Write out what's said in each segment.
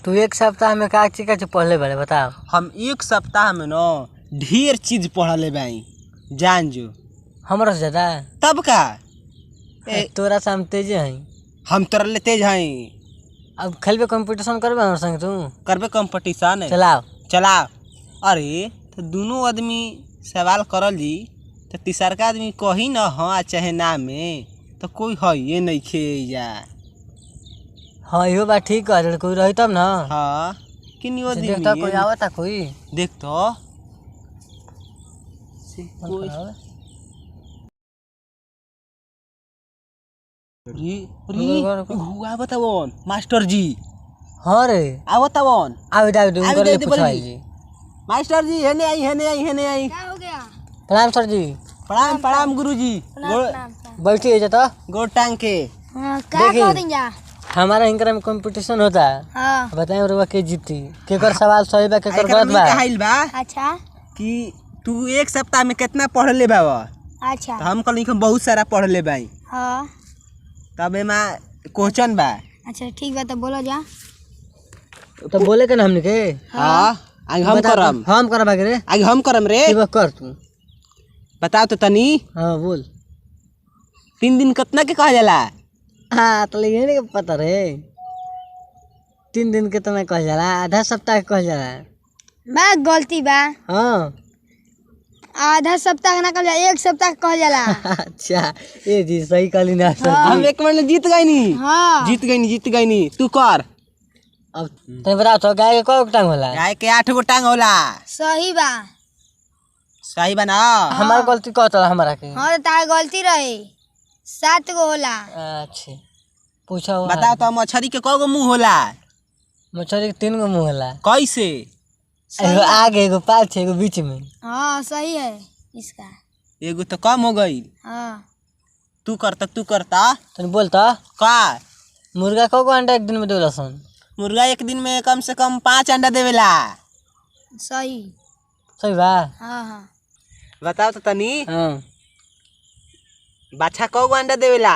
तू एक सप्ताह में का चीज पढ़ले बारे बताओ। हम एक सप्ताह में न ढेर चीज पढ़ले बाई, जान जो। हमरा से ज्यादा? तब का तोरा से हम तेज हई। हम तोरा ले तेज हई। अब खेलबे कंपटीशन करबे हमरा संग? तू करबे कंपटीशन? चलाओ चलाओ। अरे तो दोनों आदमी सवाल करल जी तो तीसरका आदमी कही न हाँ चाहे ना में तो कोई है नहीं खे जा। हाँ इहो बात ठीक कह, कोई रही तब ना। हाँ किन देख तो कोई आवता, कोई देख तो आवतावन मास्टर जी। हाँ रे आवतावन। आवे दे उनकर पूछाई जी। मास्टर जी हेने आई हेने आई हेने आई। क्या हो गया? प्रणाम सर जी। प्रणाम प्रणाम गुरु जी। बैठिए जा तो गोड़ टांग के। हां का कर देंगे? हमारा हिंकरा में कंपटीशन होता है। हां बताएं रुवा के जीती, केकर सवाल सही बा केकर गलत बा। कहाइल बा अच्छा कि तू एक सप्ताह में कितना पढ़ ले बा? अच्छा तो हम कहली हम बहुत सारा पढ़ ले बाई। हां तब एमा क्वेश्चन बा। अच्छा ठीक बा तो बोलो जा। तो बोले के ना हमनी के? हां आगे हम करम। हम करब आगे रे। आगे हम करम रे। ठीक बा कर तू। बताओ तो तनी। हां बोल। 3 दिन कितना के कहल जाला? हाँ तो ये नहीं पता रे। 3 दिन के तो मैं कहल जाला, आधा सप्ताह के कहल जाला। बा गलती बा। हाँ आधा सप्ताह ना कहल जाला, एक सप्ताह कहल जाला। अच्छा ये जी सही कहली ना सर। हम एक मिनट जीत गई नी। हां जीत गई नी, जीत गई नी। तू कर। अब तू बताओ तो गाय के कय गो टांग होला? गाय के 8 गो टांग होला। सही बा। सही बा ना? हमार गलती कहता हमरा के। हां तार गलती रहे, 7 गो होला। अच्छा पूछा। बताओ तो मछली के कय गो मुंह होला? मछली के 3 गो मुंह होला। कैसे? एगो आगे एगो पाछे एगो बीच में। हाँ सही है इसका। एगो तो कम हो गई। हाँ तू करता तू करता। तनी बोलता का मुर्गा कय गो अंडा एक दिन में देला सन? मुर्गा एक दिन में कम से कम 5 अंडा देवेला। सही सही बा। हाँ हाँ बताओ तो तनी। हाँ बाछा कय गो अंडा देवेला?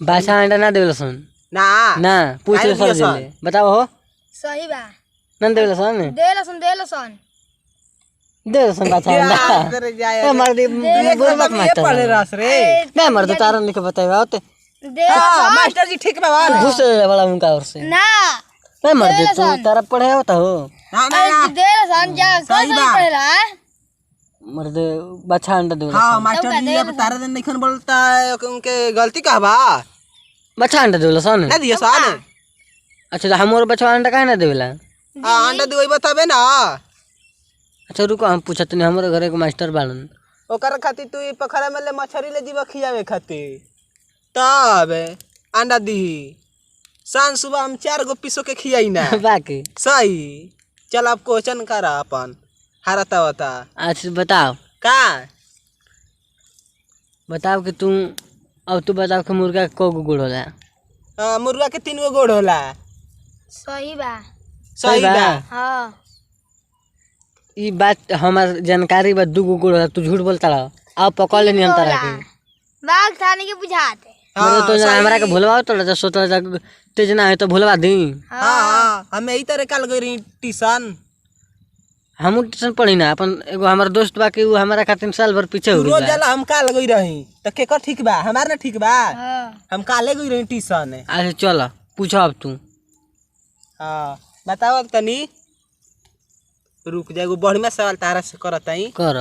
बाछा अंडा ना देवेला सन। ना ना पूछ ले सर जी। बताओ हो। सही बा। ना देवेला सन? देला सन देला सन देवेला सन बाछा अंडा। ए मर दे बोल मत मास्टर। पढ़े रस रे ना मर दे तारन लिख बताइबा होते। देला मास्टर जी ठीक बा। घुस ले वाला उनका और से ना ना मर दे तू तारा पढ़े होता हो। ना ना देला सन जा कौन सही पढ़ेला? मर दे बाछा अंडा देवेला। हां मास्टर जी अब तारा दिन नहीं बोलता है उनके गलती का बा। बाछा अंडा देवेला सन ना दियो सन। अच्छा तो हमर बछवा अंडा काहे ना देवेला? हां अंडा देबै तबे ना। अच्छा रुको हम पूछत नहीं, हमरे घरे के मास्टर बालन। ओकर खातिर तू ई पोखरा में ले मछरी ले जीवा खियावे खातिर तब अंडा दीही। सांझ सुबह हम 4 गो पीसो के खियाई ना। बाकी सही। चल अब क्वेश्चन कर अपन हारता बता। अच्छा बताओ का बताओ कि तू अब तू बताओ कि मुर्गा के कय गो गोड़ होला? मुर्गा के 3 गो गोड़ होला। सही बा। सही बा। हां ई बात हमार जानकारी बा, 2 गो गोड़ होला। तू झूठ बोलता रह। अब पकड़ लेनी हम तारा के। बाघ थाने के बुझाते। हां तो हमरा के भुलवाओ तो सोचला जा तेज ना है तो भुलवा दी। हां हां हम यही तरह काल गई रही ट्यूशन। हम ट्यूशन पढ़ी ना अपन एगो हमर दोस्त बा कि उ हमरा खातिर साल भर पीछे हो रोज जाला। हम काल गई रही त केकर ठीक बा? हमार ना ठीक बा। हां हम काले गई रही ट्यूशन। अच्छा चल पूछो अब तू। हां बताओ अब तनी। रुक जा एगो बढ़िया सवाल तारा से करतई। कर।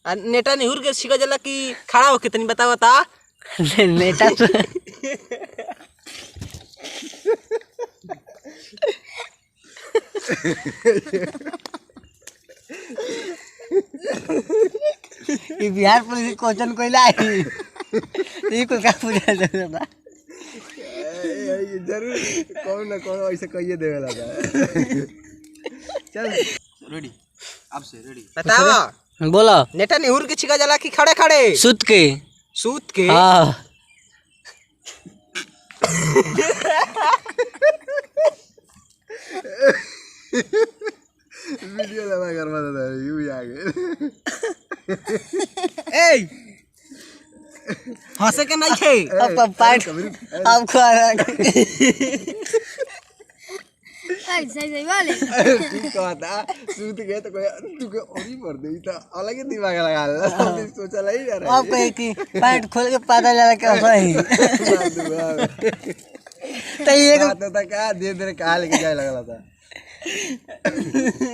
आ नेटा निहुर के छिका जाला कि खड़ा होके? तनी बताओ ता। नेटा तो ई बिहार पुलिस क्वेश्चन कोइला आई ई कुल का पूछा जाता। जरूर कौन ना कौन ऐसे कहिए देवेला। चल रेडी अब से रेडी। बताओ बोलो। नेटा निहुर के छिका जाला कि खड़े खड़े? सुत के। सूत के? हाँ वीडियो लगा कर मत you आ गए। ए हंसे के नहीं खे। अब पार्ट ए अब खा सही सही बोले। तू कहता सूत गए तो कोई तू के औरी भर दे, तो अलग ही दिमाग लगा ले, हमने सोचा नहीं यार। अब कहे कि पैंट खोल के पता चला के सही तो ये बात होता का धीरे धीरे कहा लेके जाए लगला था।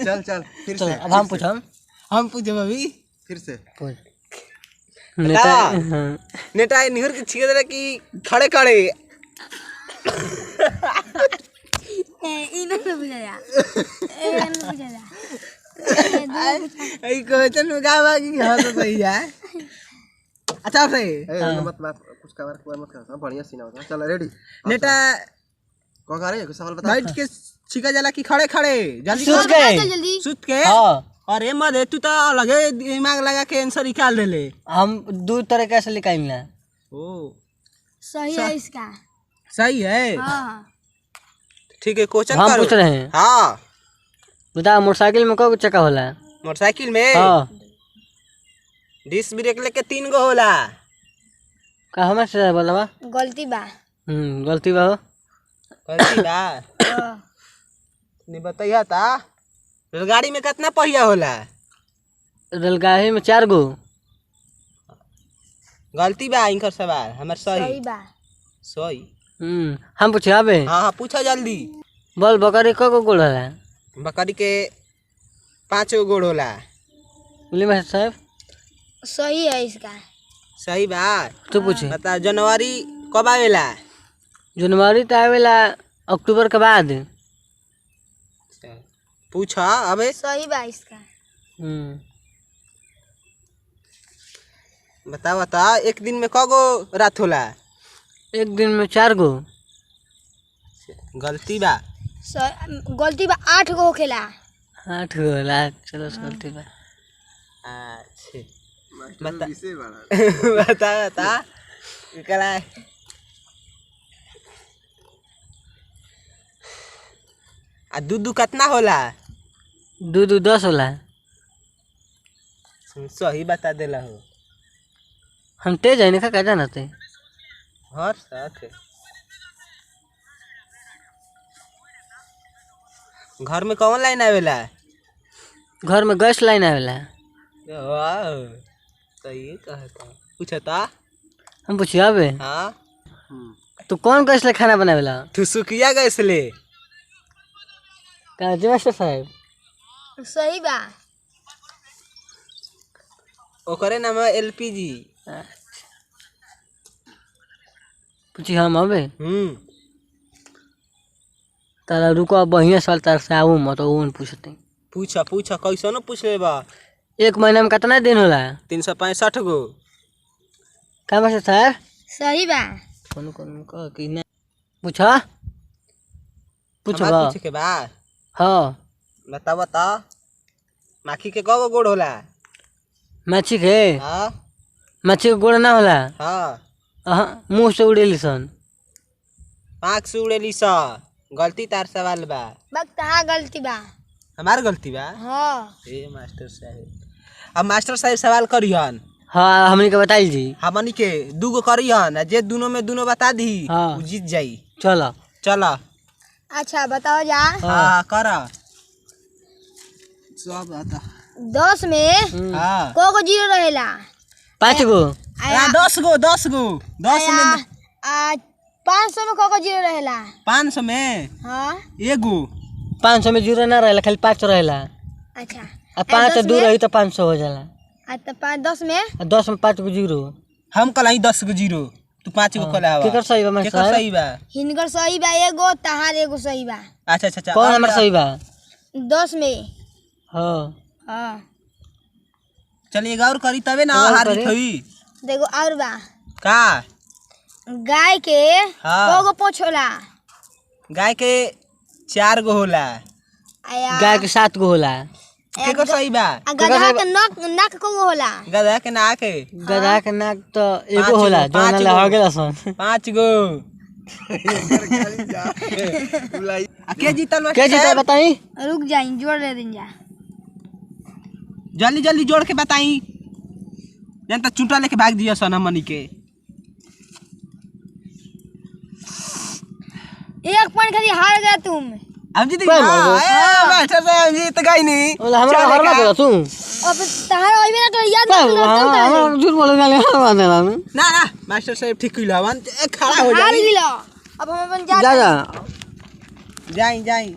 चल चल फिर चलो से, अब हम पूछम, हम पूछब अभी फिर से पूछ। नेता हाँ। नेता निहुर के छिके देला कि खड़े खड़े? ए, ई ना बुझाया, ए ना बुझाया। ई क्वेश्चन में का बा कि हाँ तो सही है। अच्छा से ए मत मत कुछ कवर कवर मत कर, बढ़िया सीन होता। चल रेडी। नेता कौन करे कुछ सवाल बता। बैठ के छिका जाला कि खड़े खड़े? जल्दी सुत कर। गए। चल जल्दी। सुत के? हाँ। अरे मदे तू तो अलगे दिमाग लगा के आंसर निकाल देले। हम दो तरीके से निकालना। ओ सही है इसका। सही है। हाँ। ठीक है, क्वेश्चन हम करो। पूछ रहे हैं। हाँ। बता मोटरसाइकिल में कब चक्का होला? मोटरसाइकिल में हाँ। डिस्क ब्रेक लेके 3 गो होला। का हमारे से बोलवा? गलती बा। गलती बा हो। गलती बा। हाँ। नहीं बताइया ता रेलगाड़ी में कितना पहिया होला? रेलगाड़ी में 4 गो। गलती बा इनकर सवाल, हमर सही। सही बा। सही। हम पूछे आबे? हाँ हाँ पूछा जल्दी। बोल बकरी क गो गोड़ होला? बकरी के 5 गो गोड़ होला। बोली मास्टर साहब। सही है इसका। सही बा। तू पूछे। बता जनवरी कब आवेला? जनवरी तो आवेला अक्टूबर के बाद। पूछा अबे। सही बा इसका। बता बता एक दिन में क गो रात होला? एक दिन में 4 गो। गलती बा। गलती बा, 8 गो होखेला। 8 गो होला, चलो गलती बा। अच्छा मास्टर विषय बड़ा। बता बता एकरा आ दूध दू कितना होला? 2 2 10 होला। सही बता देला हो। हम तेज है ना, का जानते हर साथ घर में कौन लाइन आवेला? घर में गैस लाइन आवेला। वाह सही कहता। पूछता हम पूछिए अबे। हाँ। तो कौन गैस ले खाना बनावेला? ठुसुकिया गैस ले। का जी मास्टर साहब? सही बा। ओकरे नाम है एलपीजी। पूछी हम अबे। तारा रुको बढ़िया सवाल तार से आऊ मत ओन पूछते। पूछा पूछा कैसनो पूछ लेबा। एक महीना में कितना दिन होला? 365 गो। का मास्टर साहब? सही बा। कौन कौन कह कि ना पूछा पूछबा? पूछे के बा। हाँ। बता बता माखी के कगो गोड़ होला? माछी के? हाँ। माछी के गोड़ ना होला? हाँ। मुँह से उड़ेली सन। पाँख से उड़ेली सन। गलती तार सवाल बा। बक गलती बा। हमार गलती बा? हाँ। ए मास्टर साहब, अब मास्टर साहब सवाल करिहन। हाँ हमनी के बताई जी। हमनी के 2 गो करिहन, आ जे दोनों में दोनों बता दी हाँ। उ जीत जाई। चलो चलो। अच्छा बताओ जा। हाँ कर सब बता। 10 में हाँ को गो जीरो रहेला? 5 गो। 10 गो। 10 गो 10 में 500 में को गो जीरो रहेला? 500 में हाँ 1 गो। 500 में जीरो ना रहेला, खाली 5 रहेला। अच्छा आ 5 दूर रही तो 500 हो जाला। आ तो 5 10 में? 10 में 5 गो जीरो। हम कल 10 गो जीरो, तू 5 गो कल हवा। केकर सही बा मास्टर केकर साहब? सही बा? हिनकर सही बा 1 गो, तहार 1 गो सही बा। अच्छा अच्छा अच्छा। कौन हमर सही बा? 10 में। हाँ हाँ। चलिए और करी तबे ना और हार करी। जीत होई। देखो और बा। का? गाय के हाँ। को गो पोछ होला? गाय के 4 गो होला। गाय के 7 गो होला। केकर सही बा? आ गधा के नाक नाक को गो होला? गधा के नाक है। गधा के नाक तो 1 गो होला, पाँच जौन गो। हो गेला सन। 5 गो। आ के जीतल मास्टर के जीतल साहब? बताई? रुक जाई, जोड़ ले दिन जा। जल्दी जल्दी जोड़ के बताई, जन त चूंटा लेके भाग दिया सन हमनी के। एक पॉइंट खाली हार गया तुम। हम जीत कोई गए। मारो। ए, मास्टर साहब हम जीत गए नहीं। बोला हमरा चले हरवा का? देला तू। अब तहार अइबे ना तो याद ना हमरा हमरा झूठ बोले जाने हरवा देला ना। ना ना मास्टर साहब ठीक कइल हवन। ए, खड़ा हो हार जाई। गिला। अब हम अपन जा जा जा। जाई जाई।